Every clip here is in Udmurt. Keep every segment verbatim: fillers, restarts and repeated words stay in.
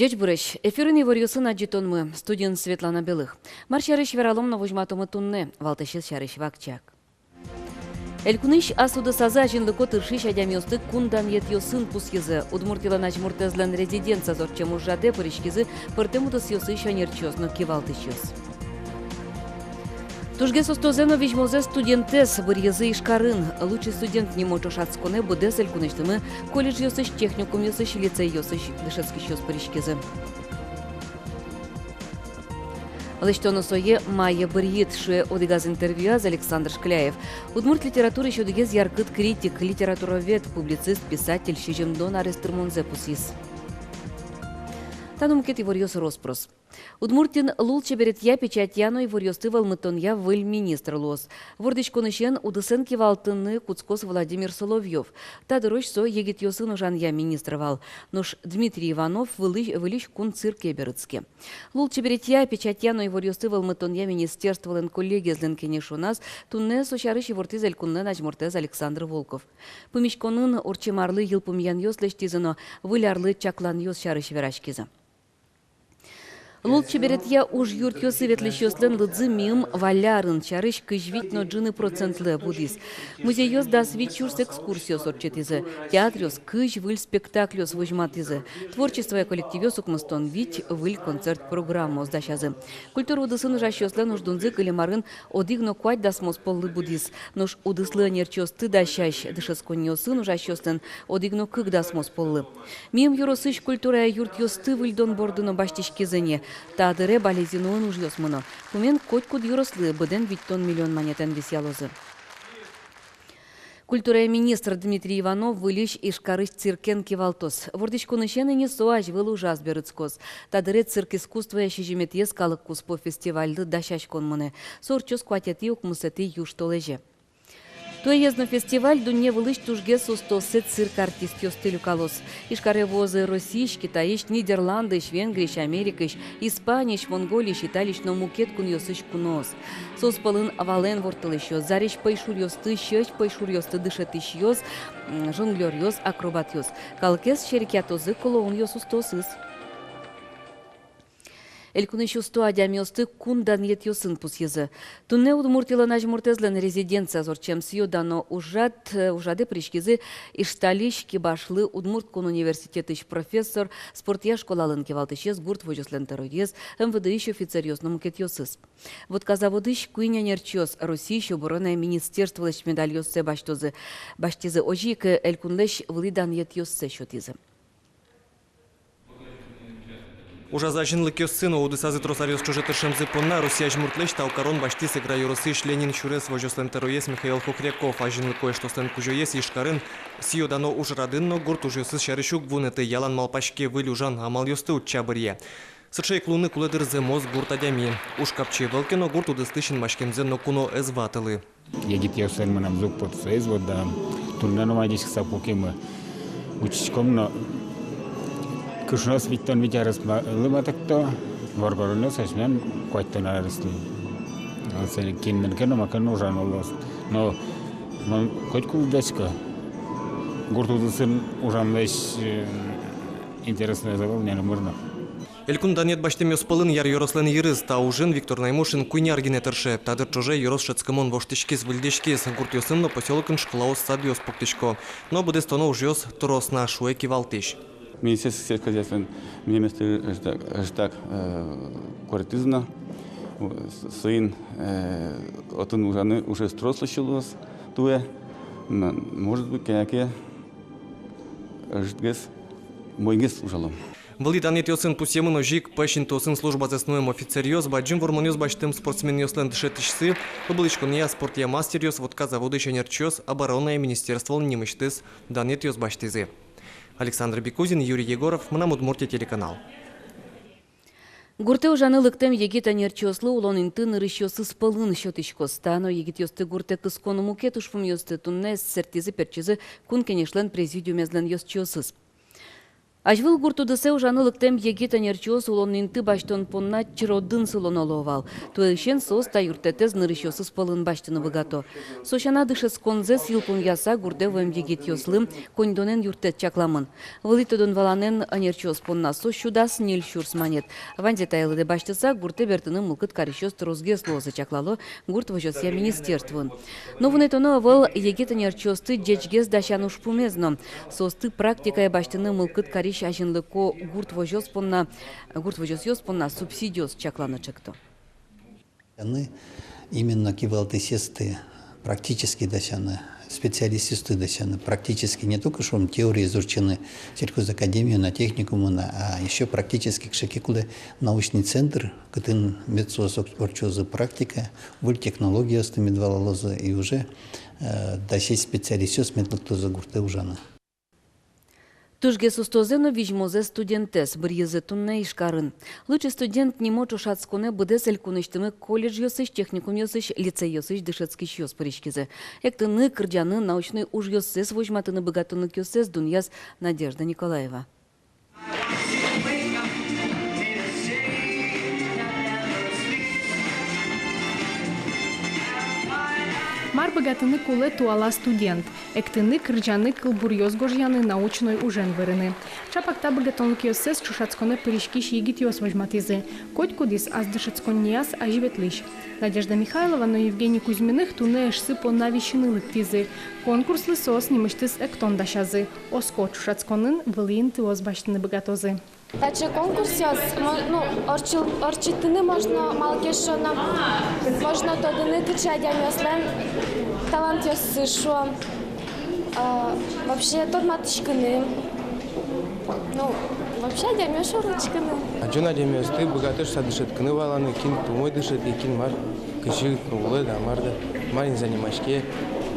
Ӟечбуресь! Эфирын «Иворъёсын» адӟытонмы. Студиын Светлана Белых. Мар сярысь вералом но возьматомы туннэ, валтӥсез сярысь вакчияк. Элькунысь ас удысазы азинлыко тыршись адямиосты кун данъетъёсын пусйизы. Удмуртилэн азьмуртэзлэн резиденцияз ортчем ужрадэ пыриськизы пӧртэм удысъёсысь ӧнерчиос но кивалтӥсьёс. Тужгес устозэ но визьмозэ студентэз быръизы Ижкарын. «Лучший студент» нимо ӵошатсконэ быдэс элькунысьтымы колледжъёсысь, техникумъёсысь, лицейёсысь дышетскисьёс пыриськизы. Лэсьтоно сое мае бырйид, шуэ одӥгаз интервьюяз Александр Шкляев. Удмурт литератураысь одӥгез яркыт критик, литературовед, публицист, писатель сизьымдон арес тырмонзэ пусйиз. Тани мукет иворъёс рос-прос. Удмуртиын лулчеберетъя, печатья но иворъёсты вӧлмытонъя выль министр луоз. Вордӥськонысен удысэн кивалтыны кутскоз Владимир Соловьёв. Та дырозь со егитъёсын ужанъя министр вал. Нош Дмитрий Иванов вылысь, вылысь кун цирке берытске. Лулчеберетъя, печатья но иворъёсты вӧлмытонъя министерстволэн коллегиезлэн кенешоназ туннэ со сярысь ивортӥз элькунлэн азьмуртэз Александр Волков. Пумиськонын ортчем арлы йылпумъянъёс лэсьтӥзы но выль арлы чакланъёс сярысь вераськизы. Лулчеберетъя ужъюртъёсы ветлӥсьёслэн лыдзы миым валлярын сярысь кызь вить но ӝыны процентлы будӥз. Музейёс дас вить сюрс экскурсиос ортчытӥзы, театръёс кызь выль спектакльёс возьматӥзы, творчествоя коллективъёс укмыстон вить выль концерт программаос дасязы. Культура удысын ужасьёслэн уждунзы кылем арын одӥг но куать дасмос поллы будӥз. Нош удыслы ӧнерчиосты дасясь дышетсконниосын ужасьёслэн одӥг но кык дасмос поллы. Миым ёросысь культурая юртъёсты выльдон борды но басьтӥськизы ни. Та дыре Балезиноын ужъёс мыно. Пумен котькуд ёрослы быдэн витьтон миллион манетэн висъялозы. Культурая министр Дмитрий Иванов выльысь Ижкарысь циркен кивалтоз. Вордӥськонысен ини со азьвыл ужаз берытскоз. Та дыре цирк искусствоя сизьыметӥез калыккуспо фестивальлы дасяськон мынэ. Со ортчоз куатетӥ-укмысэтӥ южтолэзе. Туэез но фестиваль дунне вылысь тужгес устоосыз цирк артистъёсты люкалоз. Ижкаре вуозы Россиысь, Китайысь, Нидерландысь, Венгриысь, Америкаысь, Испаниысь, Монголиысь, Италиысь но мукет кунъёсысь куноос. Соос пӧлын валэн ворттылӥсьёс, зарезь пӧйшуръёсты, сьӧсь пӧйшуръёсты дышетӥсьёс, м, жонглёръёс, акробатъёс. Калыкез серекъятозы кулоенъёс устоосыз. Элькунысь усто адямиосты кун данъетъёсын пусйизы. Туннэ Удмуртилэн азьмуртэзлэн резиденцияз ортчем сӥё-дано ужрад, э, ужрадэ пыриськизы Ижталысь Кибашлы удмурт кун университетысь профессор, спортъя школалэн кивалтӥсез, гурт возёслэн тӧроез, МВД-ысь офицеръёс но мукетъёсыз. Вотка заводысь куинь ӧнерчиос Россиысь оборонная министерстволэсь медальёссэ басьтозы, басьтӥзы, озьы ик элькунлэсь вылӥ данъетъёссэ сётӥзы. Ужаз азинлыкъёссы но удысазы трос аръёс ӵоже тыршемзы понна Россия азьмуртлэсь тау карон басьтӥз Эгра ёросысь Ленин сюрес возёслэн тӧроез Михаил Хохряков. Азинлыко эштослэн кузёез Ижкарын сӥё-дано ужрадын но гурт ужъёсыз сярысь уг вунэты, ялан малпаське, выль ужан амалъёсты утча, быръе. Сыӵе ик луыны кулэ, дыр, зэмос гурт адями. Уж капчи ӧвӧл ке но, гурт удыслы синмаськемзэ ноку но ӧз ватылы. Егитъёслэн мынам зуг потсэз, вот, да, туннэ но мадиськыса пукимы. Учкиськом но, кышноос витьтон вить арес ма-, лы матыкто, воргоронъёс асьмелэн куатьтон ареслы. Асьсэлэн кинлэн ке но, маке но ужано луоз. Но мон котьку уг дасяськы, гурт удысын ужанлэсь, э, интересно ӧвӧл мынам номыр но. Элькун данъет басьтэмъёс пӧлын Яр ёрослэн йырыз. Та ужын Виктор Наймушин куинь ар гинэ тырше. Та дыр ӵоже ёрос шӧдскымон воштӥськиз, выльдӥськиз. Гуртъёсын но посёлокын школаос, садъёс пуктӥсько. Но быдэстоно ужъёс трос на, шуэ кивалтӥсь. Министерство сельского хозяйства милемыз ӧжытак, ӧжытак, э, куартӥз на. Соин, э, отын ужаны ужез трос луыны луоз туэ. М, может быть, кӧня ке ӧжытгес, умойгес ужалом. Вылӥ данъетъёсын пусъемын озьы ик пӧсь интыосын службазэс нуэм офицеръёс, бадӟым вормонъёс басьтэм спортсменъёслэн дышетӥсьсы, ыбылӥськонъя, спортъя мастеръёс, вотка заводысь ӧнерчиос, оборонная министерстволэн нимысьтыз данъетъёс басьтӥзы. Александр Бекузин, Юрий Егоров, «Мынам Удмуртие» телеканал. Гуртэ ужаны лыктэм егит ӧнерчиослы улон инты нырысьёсыз пӧлын сётӥськоз. Та но егитъёсты гуртэ кыскон мукет ужпумъёсты. Туннэ сэрттӥзы-пертчизы Кун Кенешлэн президиумезлэн ёзчиосыз. Азьвыл гурт удысэ ужаны лыктэм егит ӧнерчиос улон инты басьтон понна черодын сылоно луо вал. Туэлысен соос та юрттэтэз нырысьёсыз пӧлын басьтыны быгато. Со сяна, дышетсконзэс йылпумъяса, гуртэ вуэм егитъёслы коньдонэн юрттэт чакламын. Вылӥ тодон-валанэн ӧнерчиос понна со сю дас ньыль сюрс манет. Ваньзэ та йылэдэ басьтыса, гуртэ бертыны мылкыд карисьёс тросгес луозы, чаклало Гурт возёсъя министерствоын. Но вунэтоно ӧвӧл егит ӧнерчиосты ӟечгес дасян ужпумез но. Соосты практикае басьтыны мылкыд карись азинлыко гурт возёс понна, гурт возёсъёс понна субсидиос чакланы ӵекто. Аны именно кивалтӥсьёсты практически дасяны, специалистъёсты дасяны практически, не только, шуом, теориез ортчыны сельхозакадемиын, техникумын, а ещё практически кыӵе ке кулэ научный центр, кытын мед соос ор-, ортчозы практика, выль технологиосты мед валалозы и уже, э, дасесь специалистъёс мед лыктозы гуртэ ужаны. Тужгес устозэ но визьмозэ студентэз быръизы туннэ Ижкарын. «Лучший студент» нимо ӵошатсконэ быдэс элькунысьтымы колледжъёсысь, техникумъёсысь, лицейёсысь дышетскисьёс пыриськизы. Эктыны, кырӟаны, научной ужъёссэс возьматыны быгатонлыкъёссэс дунъяз Надежда Николаева. Мар быгатыны кулэ туала студент? Эктыны, кырӟаны, кылбуръёс гожъяны, научной ужен вырыны. Ӵапак та быгатонлыкъёссэс ӵошатсконэ пыриськись егитъёс возьматӥзы. Котькудӥз ас дышетсконнияз азьветлӥсь. Надежда Михайлова но Евгений Кузьминых туннэ эшсы понна висьыны лыктӥзы. Конкурслы соос нимысьтыз эктон дасязы. Оско ӵошатсконын вылӥ интыос басьтыны быгатозы. Таӵе конкурсъёс мо-, ну, ортчыл-, ортчытыны можно, малы ке шуоно, можно тодыны, кыӵе адямиослэн талантъёссы, шуом. А, вообще тодматскыны. Ну, вообще адямиос шоры учкыны. Адӟон адямиосты, быгатӥсьёсты дышетскыны валаны, кин туж умой дышетске, кин мар, кызьы улэ да мар да, марин занимаське,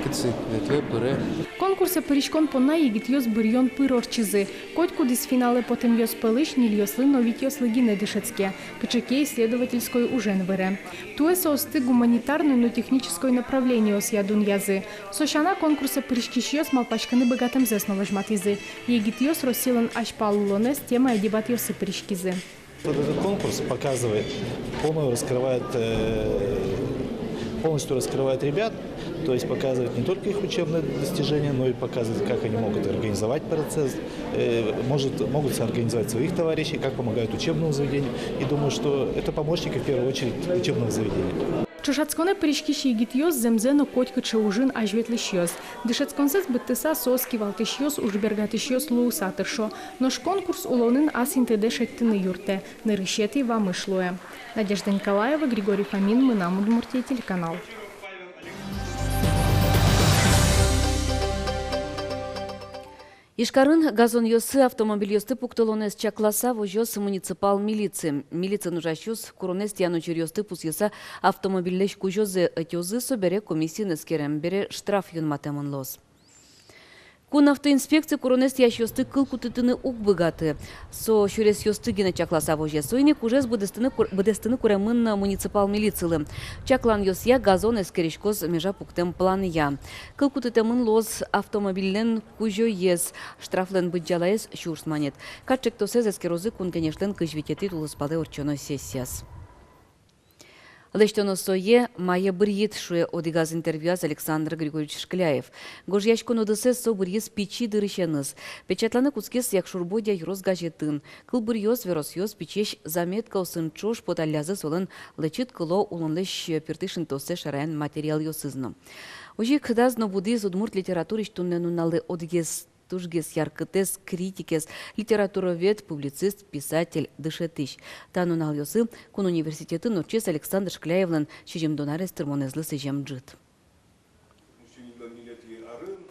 кытчы ветлэ, пыре. Конкурсэ пыриськон понна егитъёс быръён пыр ортчизы. Котькудӥз финалэ потэмъёс пӧлысь ньыльёслы но витьёслы гинэ дышетске, кыӵе ке исследовательской ужен выре. Туэ соосты гуманитарной но технической направлениосъя дунъязы. Со сяна, конкурсэ пыриськисьёс малпаськыны быгатэмзэс но возьматӥзы. Егитъёс Россилэн азьпал улонэз темая дебатъёсы пыриськизы. Вот этот конкурс показывает, полностью раскрывает, э, полностью раскрывает ребят, то есть показывает не только их учебные достижения, но и показывает, как они могут организовать процесс, э, может, могут соорганизовать своих товарищей, как помогают учебному заведению. И думаю, что это помощники в первую очередь учебного заведения. Ӵошатсконэ пыриськись егитъёс зэмзэ но котькыӵе ужын азьветлӥсьёс. Дышетсконзэс быдтыса, соос кивалтӥсьёс, ужбергатӥсьёс луыса тыршо. Нош конкурс улонын ас интыдэ шедьтыны юрттэ. Нырысетӥ вамыш луэ. Надежда Николаева, Григорий Фомин, «Мынам Удмуртие» телеканал. Ижкарын газонъёсы автомобильёсты пуктылонэз чакласа возёз муниципал милиция. Милициын ужасьёс куронэз тӥян учыръёсты пусйыса автомобильлэсь кузёзэ ӧтёзы, собере комиссиын эскерем бере штраф юнматэмын луоз. Кун автоинспекция куронэз тӥясьёсты кыл кутытыны уг быгаты. Со сюресъёсты гинэ чакласа возе. Соин ик ужез быдэстыны кур-, быдэстыны куремын муниципал милицилы. Чакланъёсъя, газон эскериськоз межа пуктэм планъя. Кыл кутытэмын луоз автомобильлэн кузёез. Штрафлэн быдӟалаез сюрс манет. Кат ӵектосэз эскерозы Кун Кенешлэн кызь витетӥ тулыспалэ ортчоно сессияз. Лэсьтоно сое, мае бырйид, шуэ одӥгаз интервьюаз Александр Григорьевич Шкляев. Гожъяськон удысэз со бырйиз пичи дырысеныз. Печатланы кутскиз «Якшур-Бӧдья ёрос» газетын. Кылбуръёс, веросъёс, пичиесь заметкаосын ӵош поталлязы солэн лэчыт кыло, улонлэсь пиртыш интыоссэ шараян материалъёсыз но. Озьы ик дас но будӥз удмурт литератураысь туннэ нуналлы одӥгез тужгес яркытэз, критикез, литературовед, публицист, писатель, дышетӥсь. Та нуналъёсы кун университетын ортчиз Александр Шкляевлэн сизьымдон арес тырмонэзлы сӥзем ӝыт.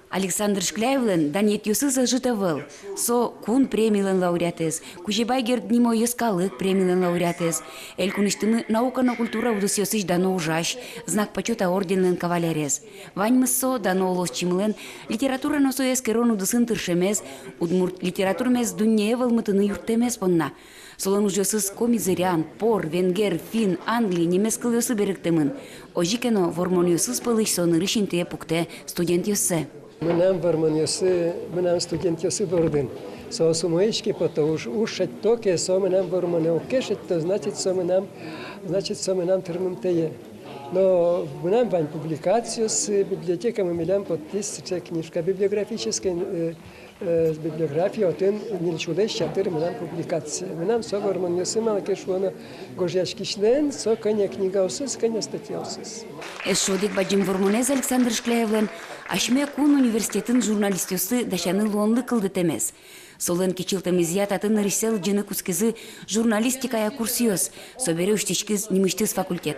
Александр Шкляевлэн данъетъёсыз ӧжыт ӧвӧл. Со кун премилэн лауреатэз, Кузебай Герд нимо йӧскалык премилэн лауреатэз, элькунысьтымы наука но культура удысъёсысь дано ужась, Знак почёта орденлэн кавалерез. Ваньмыз со дано улосчимылэн литература но сое эскерон удысын тыршемез, удмурт литературамес дуннее вӧлмытыны юрттэмез понна. Солэн ужъёсыз коми-зырян, пор, венгер, финн, англи, немец кылъёсы берыктэмын. Озьы ке но, вормонъёсыз пӧлысь со нырысь интые пуктэ студентъёссэ. Мынам вормонъёсы, мынам студентъёсы бордын. Соос умоесь ке пото, уж, уж шедьто ке, со мынам вормонэ, уг ке шедьто, значит, со мынам, значит, со мынам тырмымтэе. Но мынам вань публикациос, библиотекамы милям поттӥз сыӵе книжка библиографической, э, э, библиография, отын ньыль сюлэсь ятыр мынам публикация. Мынам со вормонъёсы, малы ке шуоно, гожъяськисьлэн со кӧня книгаосыз, кӧня статьяосыз. Эшшо одӥг бадӟым вормонэз Александр Шкляевлэн — асьме кун университетын журналистъёсты дасяны луонлык кылдытэмез. Солэн кичылтэмезъя татын нырысьсэ лыдӟыны кутскизы журналистикая курсъёс, собере усьтӥськиз нимысьтыз факультет.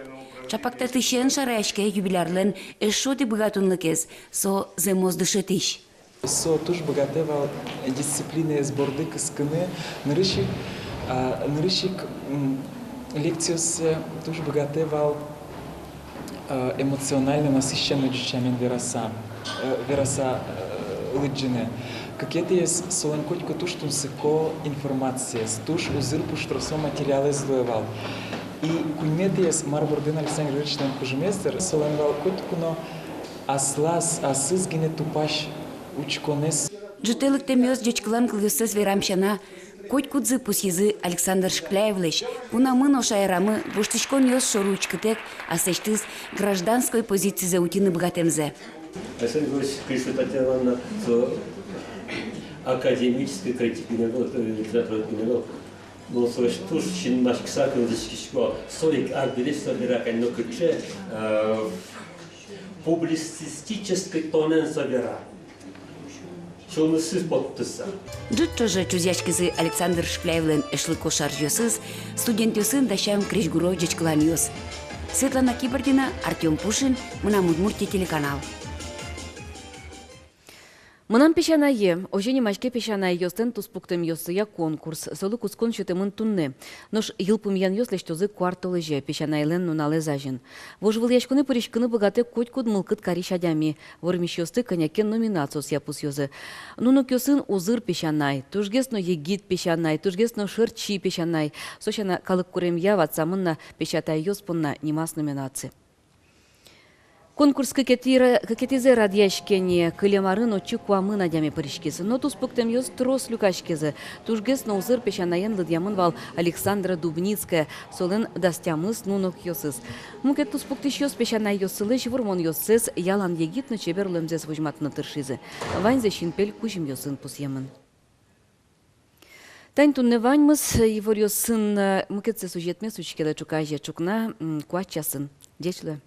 Ӵапак татысен шараяське юбилярлэн эшшо одӥг быгатонлыкез — со зэмос дышетӥсь. Со туж быгатэ вал дисциплинаез борды кыскыны, нырысь ик, а, нырысь ик, м, лекциоссэ туж быгатэ вал, э, эмоционально насыщенной, ӟуч сямен вераса, э, вераса, э, лыдӟыны. Кыкетӥез, солэн котьку туж тунсыко информациез, туж узыр пуштросо материалэз луэ вал. И куиньметӥез, мар бордын Александр Григорьевичлэн кужымез, дыр, солэн вал котьку но аслаз, аслыз гинэ тупась учконэз. Ӝытэ лыктэмъёс ӟечкылан кылъёссэс верам сяна, котькудӥзы пусйизы Александр Шкляевлэсь, кунамы но шаерамы воштӥськонъёс шоры учкытэк аслэсьтыз гражданской позицизэ утьыны быгатэмзэ. Александр Григорьевич, Кришина Татьяна Ивановна, со академической критик гинэ ӧвӧл, э, литературовед гинэ ӧвӧл. Но со туж синмаськыса кылзӥськиське, со ик ар дырысь со вера кадь но кыӵе, э, публицистической тонэн со вера. Сюлмысыз поттыса. Ӝыт ӵоже чузъяськизы Александр Шкляевлэн эшлыко шаръёсыз, студентъёсын дасям крезьгуро ӟечкыланъёс. Светлана Кибардина, Артём Пушин, «Мынам Удмуртие» телеканал. «Мынам песянае». Озьы нимаське песянайёслэн туспуктэмъёссыя конкурс. Солы кутскон сётэмын туннэ. Нош йылпумъянъёс лэсьтозы куартолэзе, песянайлэн нуналэз азьын. Вожвылъяськонэ пыриськыны быгатэ котькуд мылкыд карись адями. Вормисьёсты кӧня ке номинациосъя пусъёзы. Нуныкъёсын узыр песянай, тужгес но егит песянай, тужгес но шӧртчи песянай. Со сяна, калык куремъя ватсамын на песятайёс понна нимаз номинаци. Конкурс кыкетӥ ра-, кыкетӥзэ радъяське ни. Кылем арын отчы куамын адями пыриськиз. Но туспуктэмъёс трос люкаськизы. Тужгес но узыр песянаен лыдъямын вал Александра Дубницкая, солэн дас тямыс нуныкъёсыз. Мукет туспуктӥсьёс песянайёссылэсь вормонъёссэс ялан егит но чебер луэмзэс возьматыны тыршизы. Ваньзэ синпель кузьымъёсын пусъемын. Тань туннэ ваньмыз. Иворъёсын, э, мукетсэ сюжетмес учкелэ ӵуказе ӵукна, м, куать часын. Ӟеч луэ.